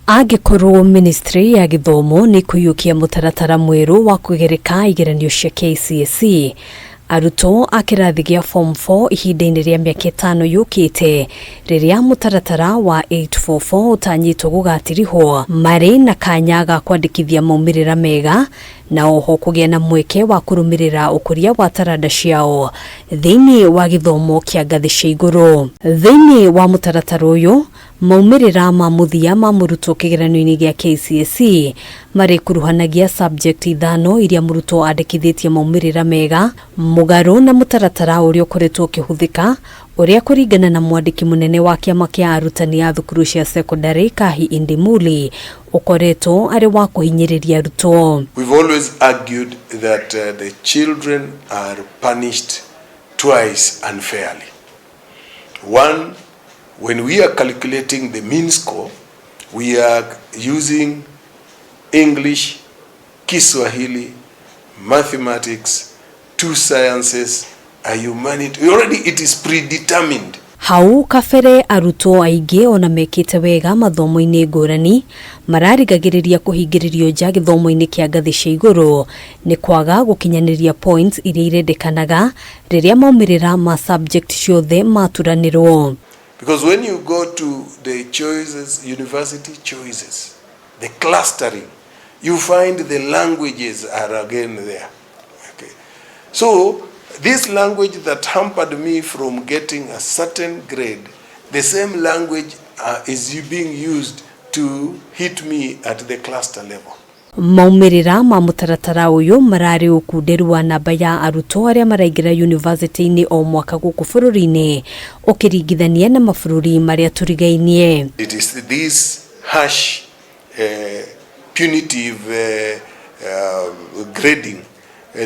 Angĩkorwo ministry ya gĩthomo nĩ ĩkũiyũkia mũtaratara mwerũ wa kũgereka igeranio cia KCSE, arutwo a kĩrathi gĩa form 4 ihinda-inĩ rĩa mĩaka ĩtano yũkĩte rĩrĩa mũtaratara wa 844 ũtanyĩtwo gũgatirihwo, marĩ na kanya ga kwandĩkithia maumĩrĩra mega na oho kũgĩa na mweke wa kũrũmĩrĩra ũkũria wa taranda ciao thĩinĩ wa gĩthomo kĩa ngathĩ cia igũrũ. Thĩinĩ wa mũtaratara ũyũ, Maumĩrĩra ma mũthia ma mũrutwo kĩgeranio-inĩ gĩa KCSE marĩkuruhanagia subject ithano iria mũrutwo andĩkithĩtie maumĩrĩra mega, mũgarũ na mũtaratara ũrĩa ũkoretwo ũkĩhũthĩka, ũrĩa kũringana na mwandĩki mũnene wa kĩama kĩa arutani a thukuru cia cekondarĩ Kahi Indimuli, ũkoretwo arĩ wa kũhinyĩrĩria arutwo. We've always argued that the children are punished twice unfairly. One, when we are calculating the mean score, we are using English, Kiswahili, mathematics, two sciences, a humanity. Already it is predetermined. Hau kabere arutwo aingĩ ona mekĩte wega mathomo-inĩ ngũrani mararigagĩrĩria kũhingĩrĩrio nja gĩthomo-inĩ kĩa ngathĩ cia igũrũ nĩ kwaga gũkinyanĩria points iria irendekanaga rĩrĩa maumĩrĩra ma subject ciothe maturanĩrwo. Because when you go to the choices, university choices, the clustering, you find the languages are again there. Okay. So this language that hampered me from getting a certain grade, the same language is being used to hit me at the cluster level. Maumĩrĩra ma mũtaratara ũyũ mararĩ ũkunderu wa namba ya arutwo arĩa maraingĩra yunivasĩtĩ-inĩ o mwaka gũkũ bũrũri-inĩ ũkĩringithania na mabũrũri marĩa tũrigainie. It is this harsh punitive grading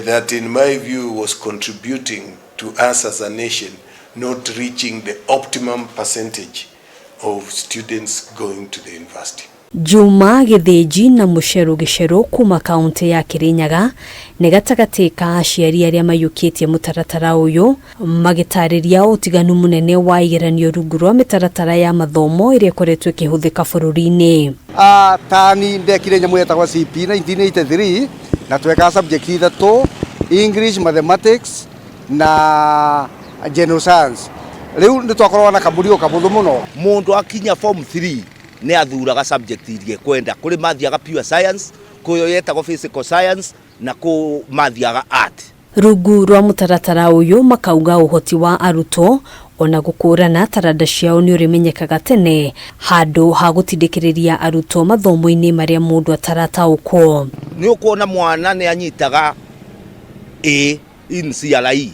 that in my view was contributing to us as a nation not reaching the optimum percentage of students going to the university. Juma Gĩthĩnji na Mũcerũ Gĩcerũ kuma kaũntĩ ya Kĩrĩnyaga nĩ gatagatĩ ka aciari arĩa maiyũkĩtie mũtaratara ũyũ magĩtarĩria ũtiganu mũnene wa igeranio rungu rwa mĩtaratara ya mathomo ĩrĩa ĩkoretwo ĩkĩhũthĩka bũrũri-inĩ. Tani ndekire nyamũ yetagwo CP 1983 na twekaga subject ithatũ, English, Mathematics na General Science. Rĩu nĩ twakoragwo na kamũrigo kabũthũ mũno. Mũndũ akinya form 3 nĩ athuraga subject iria ekwenda. Kũrĩ mathiaga pure science, kũrĩ yetagwo physical science na kũ mathiaga art. Rungu rwa mũtaratara ũyũ makauga ũhoti wa arutwo ona gũkũrana taranda ciao nĩ ũrĩmenyekaga tene handũ ha gũtindĩkĩrĩria arutwo mathomo-inĩ marĩa mũndũ atarataũkwo. Nĩ ũkuona mwana nĩ anyitaga A in CRE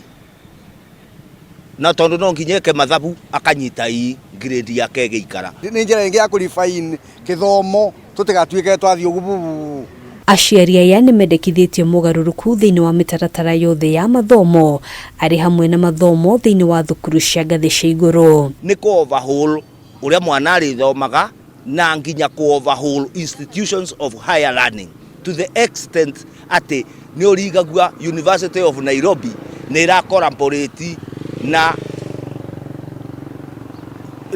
na tondũ no nginya eke mathabu akanyita E grade yake ĩgĩikara. Nĩ njĩra ĩngĩ ya kũ-refine kĩthomo tũtigatuĩke twathiĩ ũguo bubu. Aciari aya nĩ mendekithĩtie mogarũrũku thĩinĩ wa mĩtaratara yothe ya mathomo arĩ hamwe na mathomo thĩinĩ wa thukuru cia ngathĩ cia igũrũ. Nĩ kũ overhaul ũrĩa mwana arĩthomaga na nginya kũ overhaul institutions of higher learning to the extent atĩ nĩ ũrigagua University of Nairobi nĩ ĩra collaborate na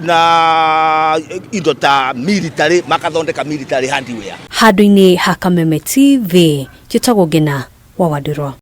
na indo ta military makathondeka military hardware. Handũ-inĩ ha Kameme TV, njĩtagwo Ngina wa Wandũrwa.